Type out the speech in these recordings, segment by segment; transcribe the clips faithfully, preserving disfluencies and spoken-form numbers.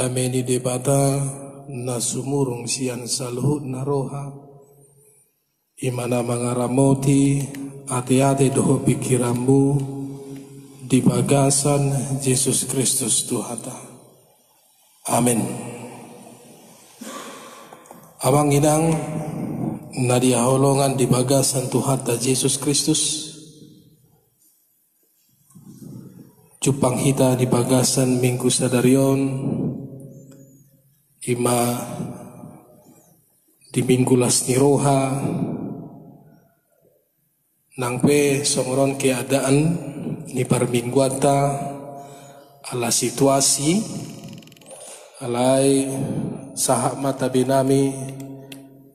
Dame ni Debata na sumurung sian saluhutna roha, i ma na mangaramoti ateate dohot pingkiranmu di bagasan Jesus Kristus Tuhanta. Amen. Amang inang na hinaholongan di bagasan Tuhanta Jesus Kristus, jumpang hita di bagasan Minggu sadari on, i ma di Minggu las ni roha, nang pe songon on keadaan ni parmingguanta ala situasi, alai sahat ma tabe nami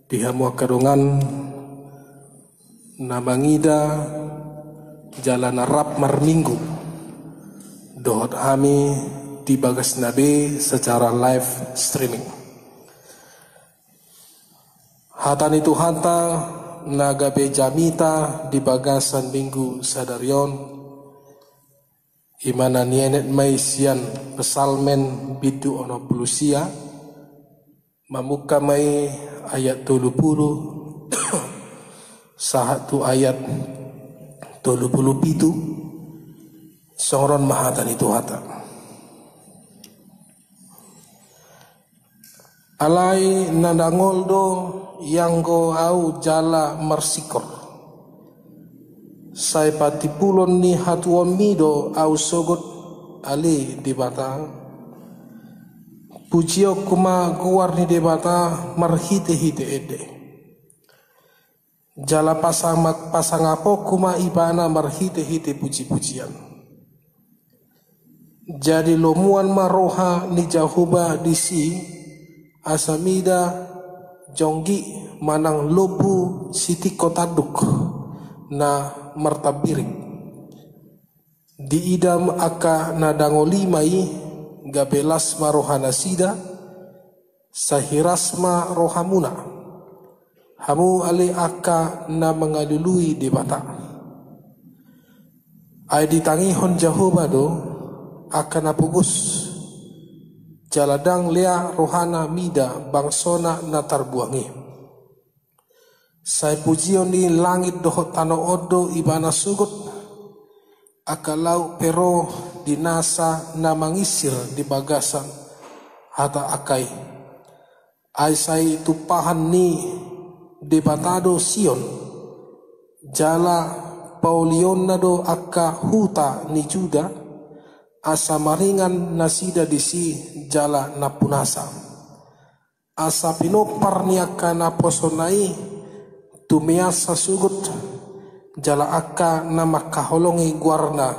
di hamu angka dongan na mangida jala na rap marminggu dohot hami di bagasna be secara live streaming. Hata ni Tuhanta na gabe jamita di bagasan Minggu sadari on, i ma na nienet ma i sian Psalmen bindu onom pulu sia, mamungka ma i ayat tolu pulu sahat tu ayat tolu pulu pitu. Songon on ma hata ni Tuhanta. Alai na dangol do ianggo au jala marsingkor. Sai patimbulon ni hatuaonmi do au sogot, ale Debata. Pujionku ma goar ni Debata marhitehite ende. Jala pasang-, pasangaponku ma ibana marhitehite pujipujian. Jadi lomoan ma roha ni Jahowa disi, asa mida jonggi manang lombu sitingko tanduk na martambirik. Diida angka na dangol i ma i, gabe las ma rohanasida, sai hiras ma rohamuna, hamu ale angka na mangalului Debata. Ai ditangihon Jahowa do angka na pogos, jala ndang lea rohana mida bangsona na tarbuang i. Sai pujion ni langit dohot tano on do ibana sogot, angka laut pe ro di nasa na manginsir di bagasan hata angka i. Ai sai tumpahan ni Debata do Sion, jala paulionna do angka huta ni Juda, asa maringan nasida disi jala nampunasa. Asa pinompar ni angka naposona i tumeasa sogot, jala angka na mangkaholongi goarna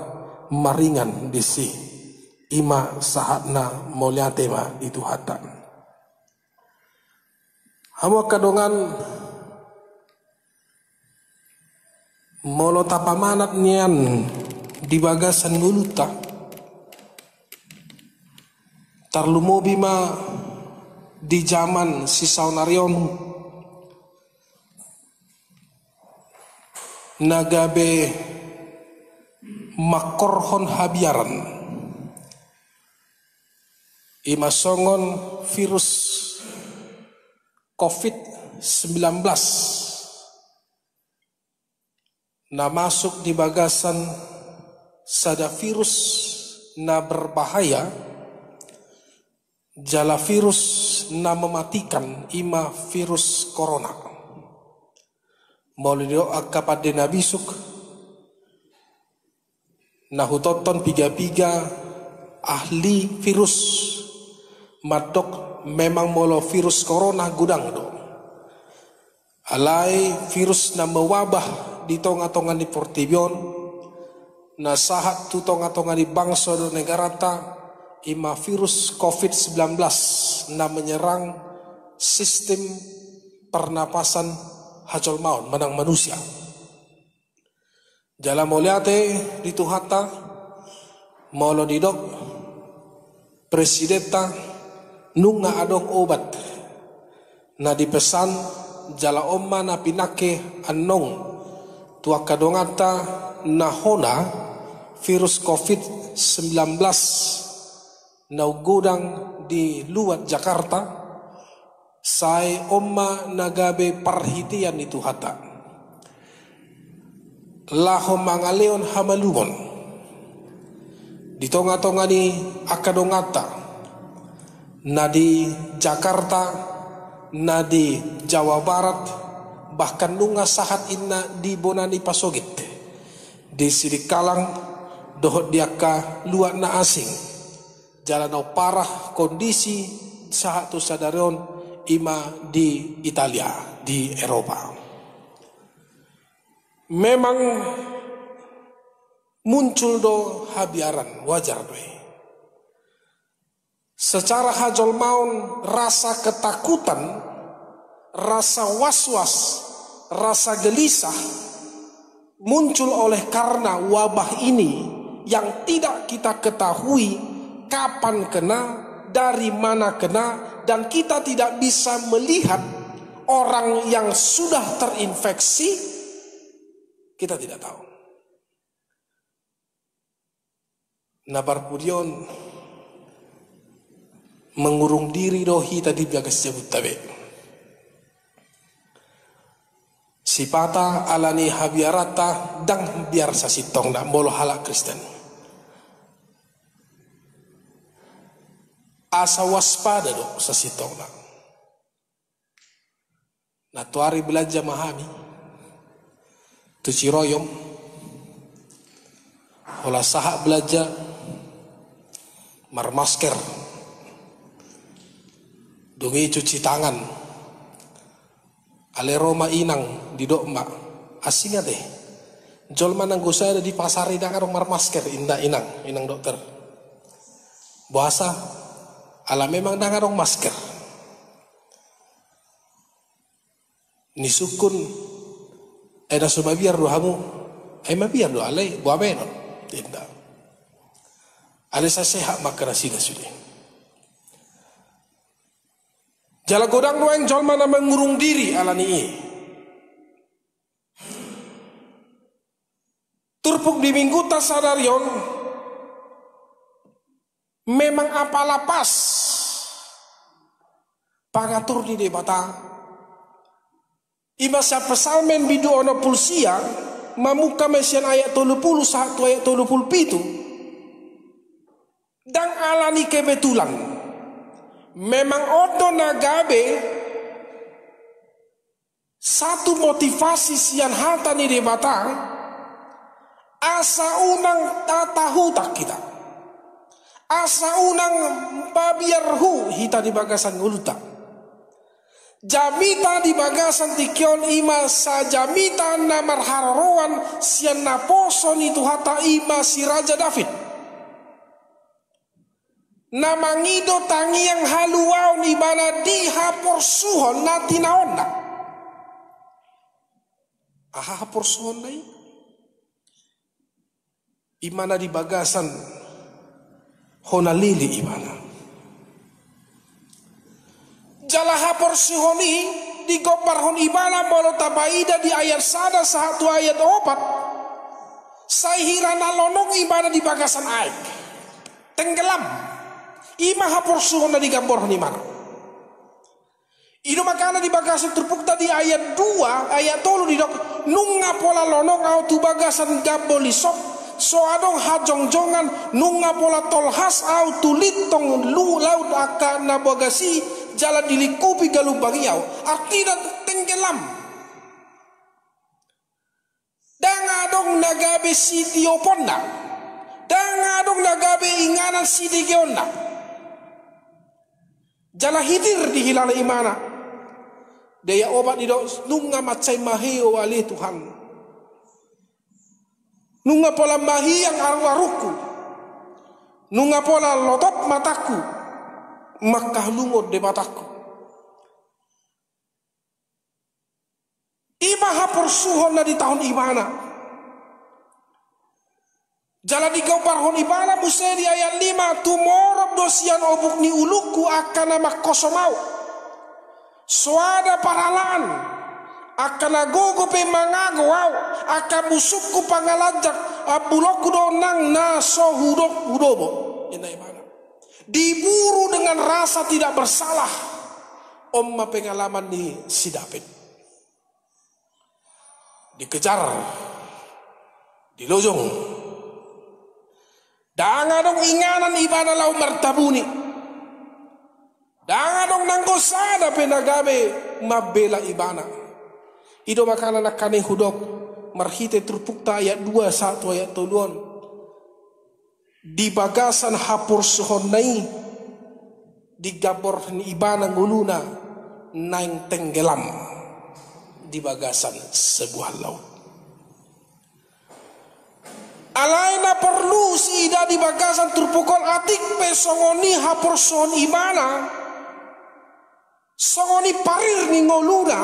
maringan disi. I ma sahatna, mauliate ma di Tuhanta. Hamu angka dongan, molo tapamanat nian di bagasan ngolunta, tarlumobi ma di jaman sisaonari on, na gabe mangkorhon habiaran, i ma songon virus covid sembilan belas, na masuk di bagasan sada virus na berbahaya, jala virus na mematikan, i ma virus corona. Molo didok angka pande na bisuk, na hutonton piga-piga ahli virus, mandok memang molo virus corona godang do. Alai virus na mewabah di tonga-tonga ni portibi on, na sahat tu tonga-tonga ni bangso dohot negaranta, i ma virus covid sembilan belas na menyerang sistem pernapasan hajolmaon manang manusia. Jala mauliate di Tuhanta, molo didok presidenta nunga adong obat na dipesan, jala on ma na pinangke annon tu angka donganta na hona virus covid sembilan belas na godang di luat Jakarta, sai on ma na gabe parhitean ni Tuhanta laho mangalehon hamalumon di tonga-tonga ni angka donganta, na di Jakarta, na di Jawa Barat, bahkan nunga sahat inna di bona ni pasogit, di Sidikalang dohot di angka luat na asing. Jala na parah kondisi sahat tu sadari on i ma di Italia, di Eropa. Memang muncul do habiaran, wajar do i. Secara hajolmaon, rasa ketakutan, rasa was-was, rasa gelisah muncul oleh karena wabah ini yang tidak kita ketahui kapan kena, dari mana kena, dan kita tidak bisa melihat orang yang sudah terinfeksi, kita tidak tahu. Na parpudi on, mengurung diri do hita di bagas jabunta be. Sipata ala ni habiaranta ndang biar sasintongna molo halak Kristen. Asa waspada do sasintongna. Nantoari belanja ma hami tu Ciroyom, holan sahat belanja marmasker, dung i cuci tangan. Alai ro ma inang, didok ma, "Asing ate, jolma nanggo sada di pasar i ndang adong marmasker," inna inang, inang dokter. Boasa? Ala memang ndang adong masker. Nisungkun, "Ai na so mabiar do hamu?" "Ai mabiar do, alai boha baenon?" inna. Alai sai sehat ma angka nasida sude. Jala godang do nuaeng jolma na mengurung diri ala ni i. Turpuk di Minggunta sadari on memang apala pas pangatur ni Debata. I ma sian Psalmen bindu onom pulu sia, mamungka ma sian ayat tolu pulu sahat tu ayat tolu pulu pitu. Ndang ala ni kebetulan. Memang on do na gabe satu motivasi sian hata ni Debata, asa unang tatahutan hita, asa unang mabiar hu hita di bagasan ngolunta. Jamita di bagasan tingki on i ma sajamita na marharoroan sian naposo ni Tuhanta, i ma si Raja David. Na mangido tangiang haluaon ibana di haporsuhon na tinaonna. Aha haporsuhonna i? I ma na di bagasan hona lili ibana. Jala haporsuhon i digombarhon ibana molo tapaida di ayat sada sahat tu ayat opat. Sai hira na lonong ibana di bagasan aek. Tenggelam. I ma haporsuhon na digambarhon ibana. I do makana di bagasan turpukta di ayat dua, ayat tolu didok, "Nunga pola lonong ahu tu bagasan gambo lisok, so adong hajongjongan, nunga pola tolhas ahu tu lintong lu-, laut angka na bagas i, jala dilingkupi galumbang i ahu." Artina tenggelam. Ndang adong na gabe sitioponna. Ndang adong na gabe inganan sidegeonna. Jala hitir dihilala ibana. Di ayat opat didok, "Nunga mansai maheu ale Tuhan. Nunga pola mahiang aruarungku. Nunga pola lotop matangku. Mangkaholongi Debatangku." I ma haporsuhon na ditaon ibana. Jala digombarhon ibana muse di ayat lima, "Tumorop do sian obuk ni ulungku angka na mangkosom ahu. Soada parhalaan, angka na gogo pe mangago ahu, angka musungku pangalanjak, ambulongku do nang na so hudok hudobo." Inna ibana. Diburu dengan rasa tidak bersalah. On ma pengalaman ni si David. Dikejar, dilojong. Ndang adong inganan ibana laho martabuni. Ndang adong nanggo sada pe na gabe mambela ibana. I do makana nangkaning hudok marhite turpukta ayat dua sahat tu ayat tolu on. Di bagasan haporsuhonna i, digamborhon ibana ngoluna naeng tenggelam di bagasan sebuah laut. Alai na porlu siida di bagasan turpuk on, atik pe songon i haporsuhon ibana, songon i parir ni ngoluna,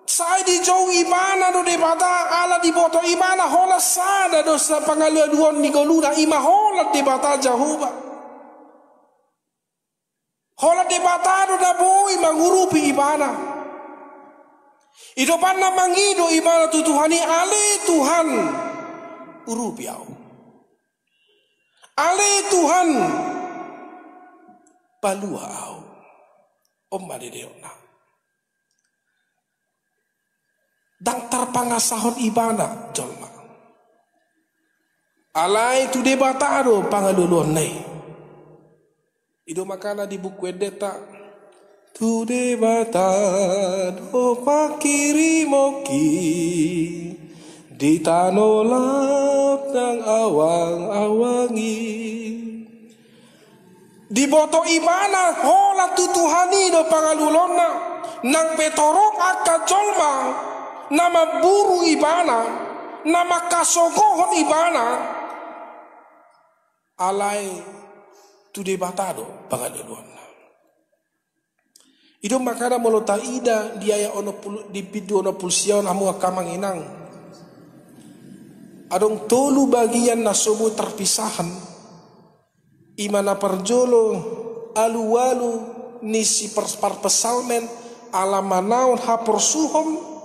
sai dijou ibana do Debata, ala diboto ibana holan sada do sa pangalualuhon ni ngoluna, i ma holan Debata Jahowa. Holan Debata do na boi mangurupi ibana. I do umbahen na mangido ibana tu Tuhan i, ale Tuhan, urupi ahu. Ale Tuhan, palua ahu. On ma didokna. Ndang tarpangasahon ibana jolma. Alai tu Debata do pangalualuhonna i. I do makana di Buku Endenta, tu Debata do pangkirimonki di tano laut nang awangawang i. Diboto ibana holan tu Tuhan i do pangalualuhonna, nang pe torop angka jolma na mamburu ibana, na mangkasogohon ibana, alai tu Debata do pangalualuhonna. I do makana molo taida di ayat onom pulu, di bindu onom pulu sia on, hamu angka amang inang, adong tolu bagian na so boi tarpisahan. I ma na parjolo, alualu ni si par-, parpsalmen ala manaon haporsuhon.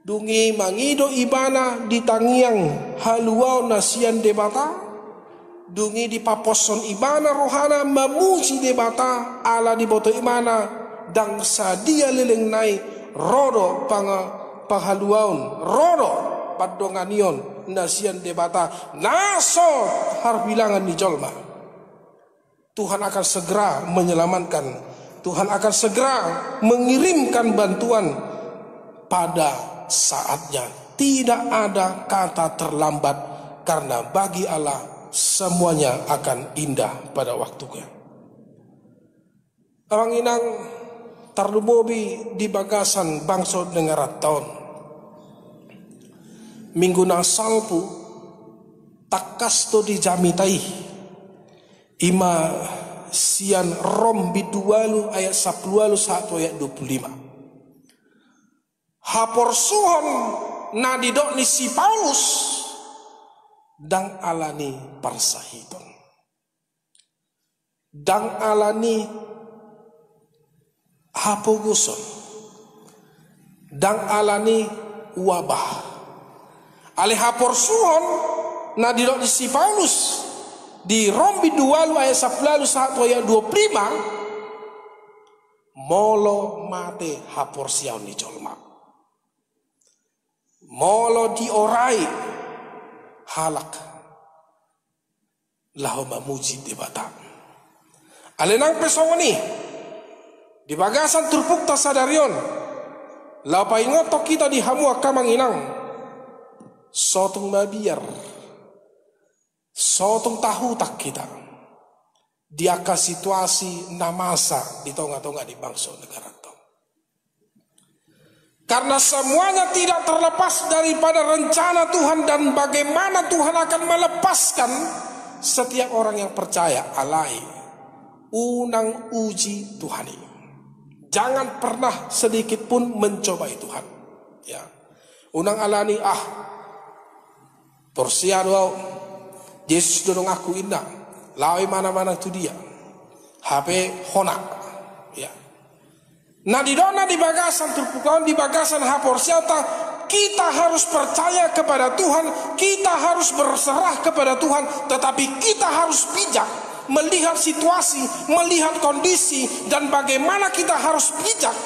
Dung i mangido ibana di tangiang haluaon na sian Debata. Dung i dipaposhon ibana rohana mamuji Debata ala diboto ibana ndang sadia lelengna i ro do panga-, panghaluaon, ro do pandonganion na sian Debata na so harbilangan ni jolma. Tuhan akan segera menyelamatkan. Tuhan akan segera mengirimkan bantuan pada saatnya. Tidak ada kata terlambat, karena bagi Allah semuanya akan indah pada waktunya. Amang inang, tarlumobi di bagasan bangso negaranta on. Minggu na salpu, tangkas do dijamita i. I ma sian Rom bindu ualu ayat sampulu ualu sahat tu ayat dua pulu lima. Haporsuhon na didok ni si Paulus ndang ala ni parsahiton. Ndang ala ni hapogoson, ndang ala ni wabah. Alai haporsuhon na didok ni si Paulus di Rom bindu ualu ayat sampulu ualu sahat tu ayat dua pulu lima, molo mate haporseaon ni jolma, molo diorai halak laho mamuji Debata. Alai nang pe songon i, di bagasan turpukta sadari on, laho paingothon hita di hamu angka amang inang, so tung mabiar, so tung tahutan hita di angka situasi na masa di tongatonga ni bangso negaranta on. Karena semuanya tidak terlepas daripada rencana Tuhan dan bagaimana Tuhan akan melepaskan setiap orang yang percaya. Alai, unang uji Tuhan i. Jangan pernah sedikit pun mencobai Tuhan. Ya. Unang ala ni, ah, porsea do au, Jesus do donganku, inna. Laho i manang-manang tu dia. Hape hona. Ya. Na didokna di bagasan turpukta on, di bagasan haporseaonta, kita harus percaya kepada Tuhan, kita harus berserah kepada Tuhan, tetapi kita harus bijak Melihat situasi, melihat kondisi, dan bagaimana kita harus bijak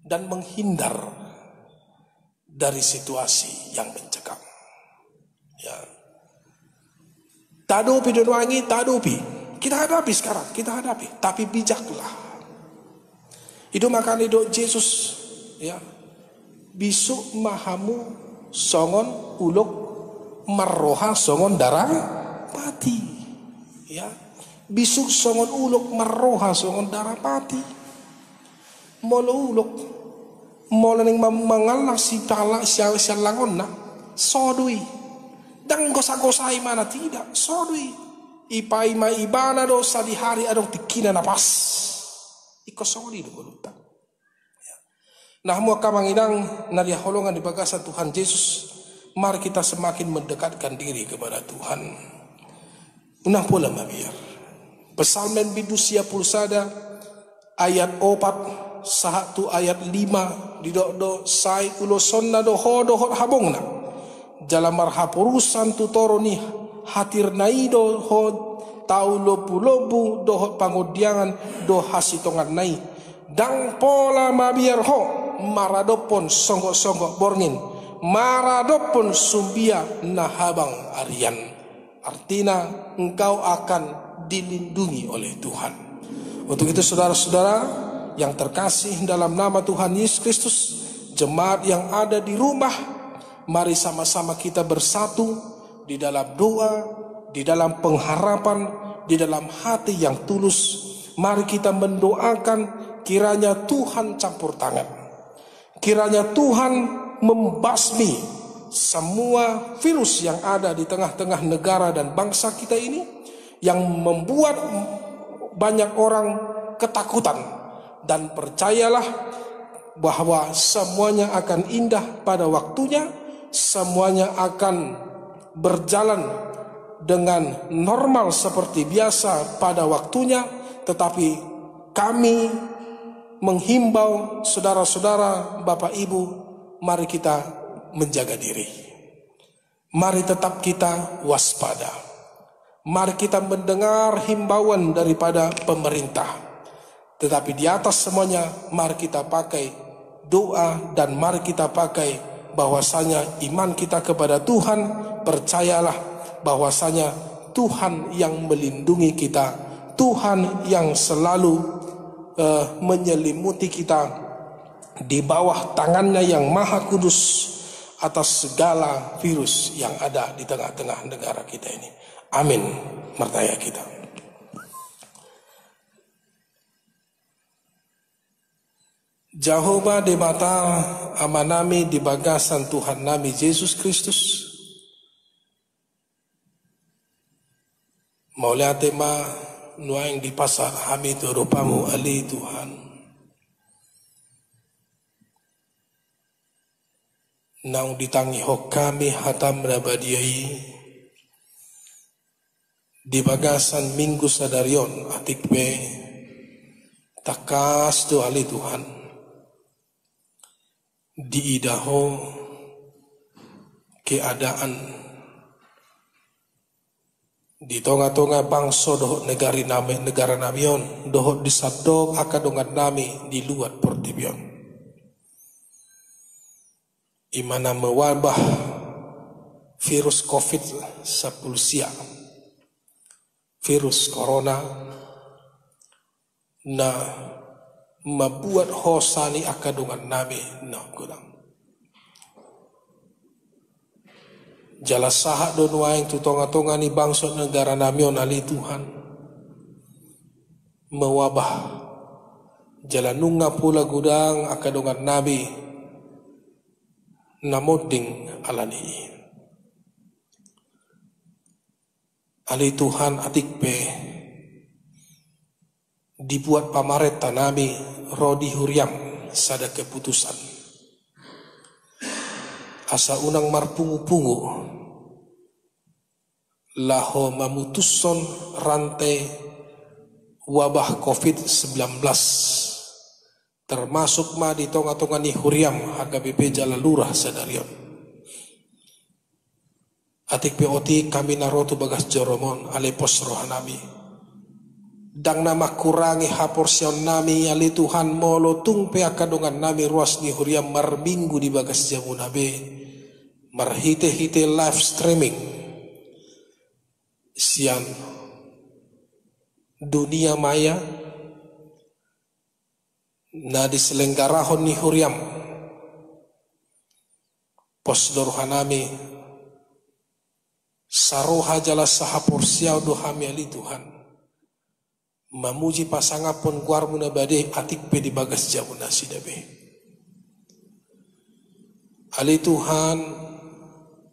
dan menghindar dari situasi yang mencekam. Ya. Tadopi do nuaeng i, tadopi. Kita hadapi sekarang, kita hadapi. Tapi bijaklah. I do makana didok Jesus, ya. Bisuk ma hamu songon ulok marroha songon darapati. Ya. Bisuk songon ulok marroha songon darapati. Molo ulok, molo naeng ma-, mangallang si pala-, si-, siallangonna, so do i. Ndang gosa-gosa ibana, tidak, so do i. Ipaima ibana do sadihari adong tingkina na pas. Ingkon songon i do ngolunta. Ya. Nah, hamu angka amang inang na hinaholongan di bagasan Tuhan Jesus, mari kita semakin mendekatkan diri kepada Tuhan. Unang pola mabiar. Psalmen bindu sia pulu sada, ayat opat sahat tu ayat lima, didok do: Sai ulosonna do ho dohot habongna, jala marhaporusan tu toru ni hatirna i do ho, tau lombu-lombu dohot pangondiangan do hasintonganna i. Ndang pola mabiar ho maradophon songgok-songgok borngin, maradophon sumbia na habang arian. Artinya, engkau akan dilindungi oleh Tuhan. Untuk itu, saudara-saudara yang terkasih dalam nama Tuhan Yesus Kristus, jemaat yang ada di rumah, mari sama-sama kita bersatu di dalam doa, di dalam pengharapan, di dalam hati yang tulus. Mari kita mendoakan kiranya Tuhan campur tangan. Kiranya Tuhan membasmi semua virus yang ada di tengah-tengah negara dan bangsa kita ini, yang membuat banyak orang ketakutan. Dan percayalah bahwa semuanya akan indah pada waktunya, semuanya akan berjalan dengan normal seperti biasa pada waktunya, tetapi kami menghimbau saudara-saudara, Bapak Ibu, mari kita menjaga diri. Mari tetap kita waspada. Mari kita mendengar himbauan daripada pemerintah. Tetapi di atas semuanya, mari kita pakai doa dan mari kita pakai bahwasanya iman kita kepada Tuhan. Percayalah bahwasanya Tuhan yang melindungi kita, Tuhan yang selalu, eh, menyelimuti kita di bawah tangannya yang maha kudus atas segala virus yang ada di tengah-tengah negara kita ini. Amin. Martangiang hita. Jahowa Debata Amanami di bagasan Tuhannami Jesus Kristus, mauliate ma nuaeng dipasahat hami tu adopanMu, ale Tuhan. Naung ditangihon hami hataM na badia i di bagasan Minggu sadari on, atik pe tangkas do, ale Tuhan, diida Ho keadaan di tonga-tonga bangso dohot negari nami, negara nami on, dohot di sandok angka dongan nami di luat portibi on. I ma na mewabah virus covid sampulu sia, virus corona, na mambuat hosa ni angka dongan nami na godang. Jala sahat do nuaeng tu tonga-tonga ni bangso negara nami on, ale Tuhan, mewabah, jala nunga pola godang angka dongan nami na monding ala ni i. Ale Tuhan, atik pe dibuat pamarenta nami ro di huriaM sada keputusan, asa unang marpungu-pungu laho mamutushon rante wabah covid sembilan belas, termasuk ma di tonga-tonga ni huriaM H K B P jala lurah sadari on. Atik pe otik hami na ro tu bagas joroMon, ale pos rohanami. Ndang na mangkurangi haporseaonnami, ale Tuhan, molo tung pe angka dongannami ruas ni huriaM marminggu di bagas jabuna be, marhite-hite live streaming sian dunia maya na diselenggarahon ni huriaM. Pos do rohanami, saroha jala sahaporseaon do hami, ale Tuhan, mamuji pasangaphon goarMu na badia i atik pe di bagas jabu nasida be. Ale Tuhan,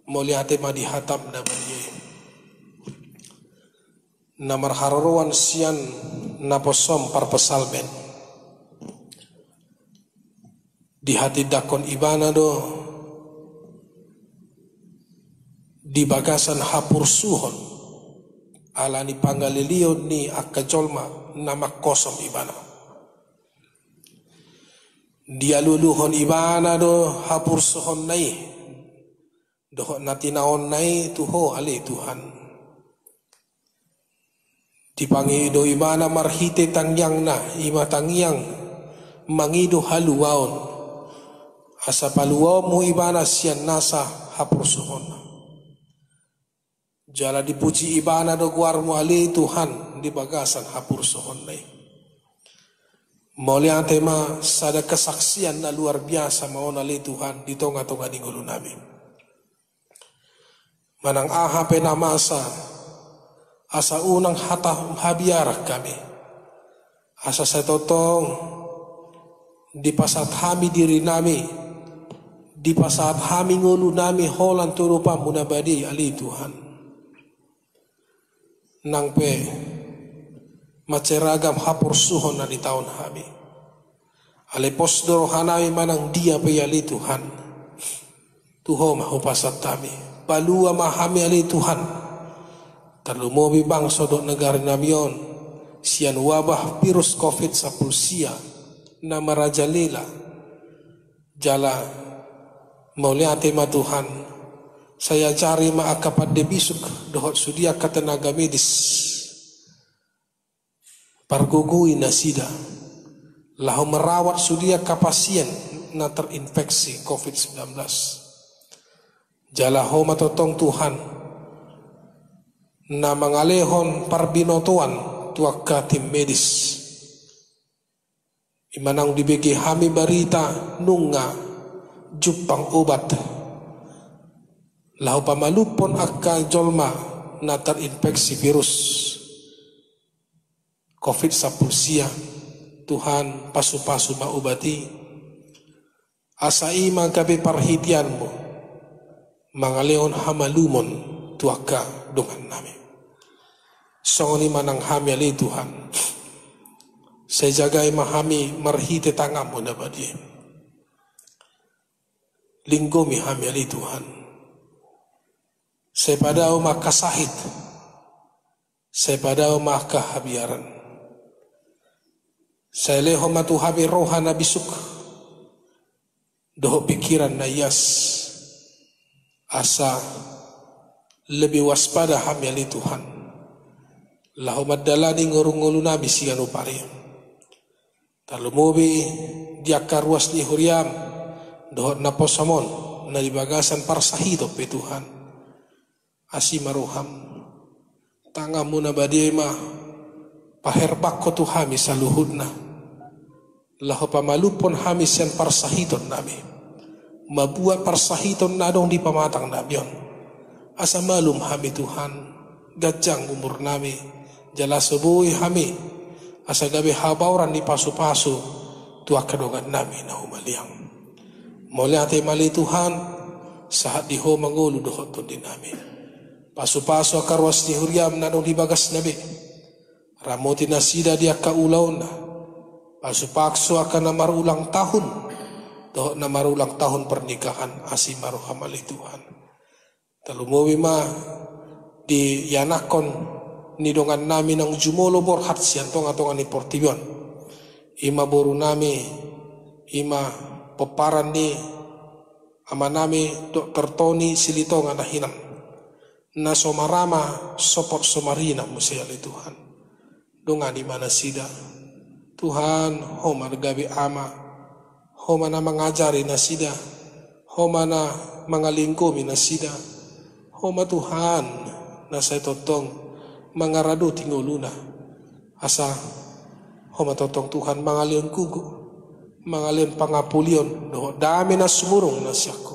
mauliate ma di hataM na badia i, na marharoroan sian naposoM parpsalmen. Dihatindangkon ibana do di bagasan haporsuhon, ala ni pangaleleon ni angka jolma na mangkosom ibana. Dialualuhon ibana do haporsuhonna i dohot na tinaonna i tu Ho, ale Tuhan. Dipangido ibana marhite tangiangna, i ma tangiang mangido haluaon, asa paluaonMu ibana sian nasa haporsuhonna. Jala dipuji ibana do goarMu, ale Tuhan, di bagasan haporsuhonna i. Mauliate ma, sada kesaksian na luar biasa ma on, ale Tuhan, di tonga-tonga ni ngolunami. Manang aha pe na masa, asa unang hata habiaran hami. Asa sai tongtong dipasahat hami dirinami, dipasahat hami ngolunami holan tu adopanMu na badia i, ale Tuhan. Nang pe mansai ragam haporsuhon na ditaon hami, ale pos do rohanami manang dia pe i, ale Tuhan, tu Ho ma hupasahat hami. Palua ma hami, ale Tuhan, tarlumobi bangso dohot nagarinami on sian wabah virus covid sampulu sia na merajalela. Jala mauliate ma Tuhan, sai ajari ma angka pande bisuk dohot sude angka tenaga medis, pargogoi nasida laho merawat sude angka pasien na terinfeksi covid sembilan belas. Jala Ho ma tongtong, Tuhan, na mangalehon parbinotoan tu angka tim medis. I ma naung dibege hami barita nunga jumpang obat laho pamalumhon angka jolma na terinfeksi virus covid sampulu sia. Tuhan, pasupasu ma obat i, asa i ma gabe parhiteanMu mangalehon hamalumon tu angka dongannami. Songon i ma nang hami, ale Tuhan, sai jagai ma hami marhite tanganMu na badia i. Linggomi hami, ale Tuhan, sai padao ma angka sahit, sai padao ma angka habiaran. Sai lehon ma tu hami roha na bisuk dohot pikiran na ias, asa lebih waspada hami, ale Tuhan, laho mandalani ngolu-ngolunami siganup ari. Tarlumobi di angka ruas ni huriaM dohot naposoM on na di bagasan parsahiton pe, Tuhan. Asi ma rohaM. TanganMu na badia i ma paherbangkon tu hami saluhutna, laho pamalumhon hami sian parsahitonnami, mambuat parsahiton na adong di pamatangnami on. Asa malum hami, Tuhan, ganjang umurnami, jala so boi hami, asa gabe habaoran ni pasupasu tu angka dongannami na humaliang. Mauliate ma, ale Tuhan, sahat di Ho ma ngolu dohot tondinami. Pasupasu angka ruas ni huriaM na adong di bagasna be. Ramoti nasida di angka ulaonna. Pasupasu angka na marulang tahun dohot na marulang tahun pernikahan. Asi ma rohaM, ale Tuhan. Tarlumobi ma di ianakhon ni dongannami naung jumolo borhat sian tonga-tonga ni portibi on. I ma borunami, i ma pomparan ni amanami Dokter Tony Silitonga na hinan. na so marama, sopot so marina muse ale Tuhan. Dongani ma nasida. Tuhan, Ho ma gabe ama, Ho ma na mangajari nasida, Ho ma na mangalinggomi nasida, Ho ma Tuhan na sai tongtong mangaradoti ngoluna. Asa Ho ma tongtong Tuhan mangalehon gogo, mangalehon pangapulion dohot dame na sumurung na sian Ho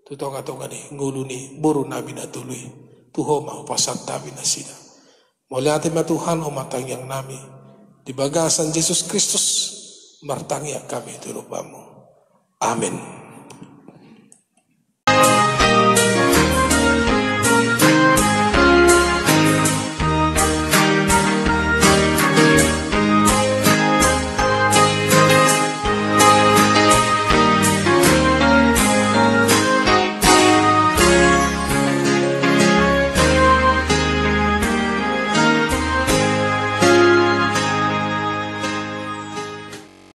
tu tonga-tonga ni ngolu ni boru nami na tolu i. Tu Ho ma hupasahat hami nasida. Mauliate ma Tuhan, Ho ma tangiang nami. Di bagasan Jesus Kristus martangiang hami tu Ho. Amen.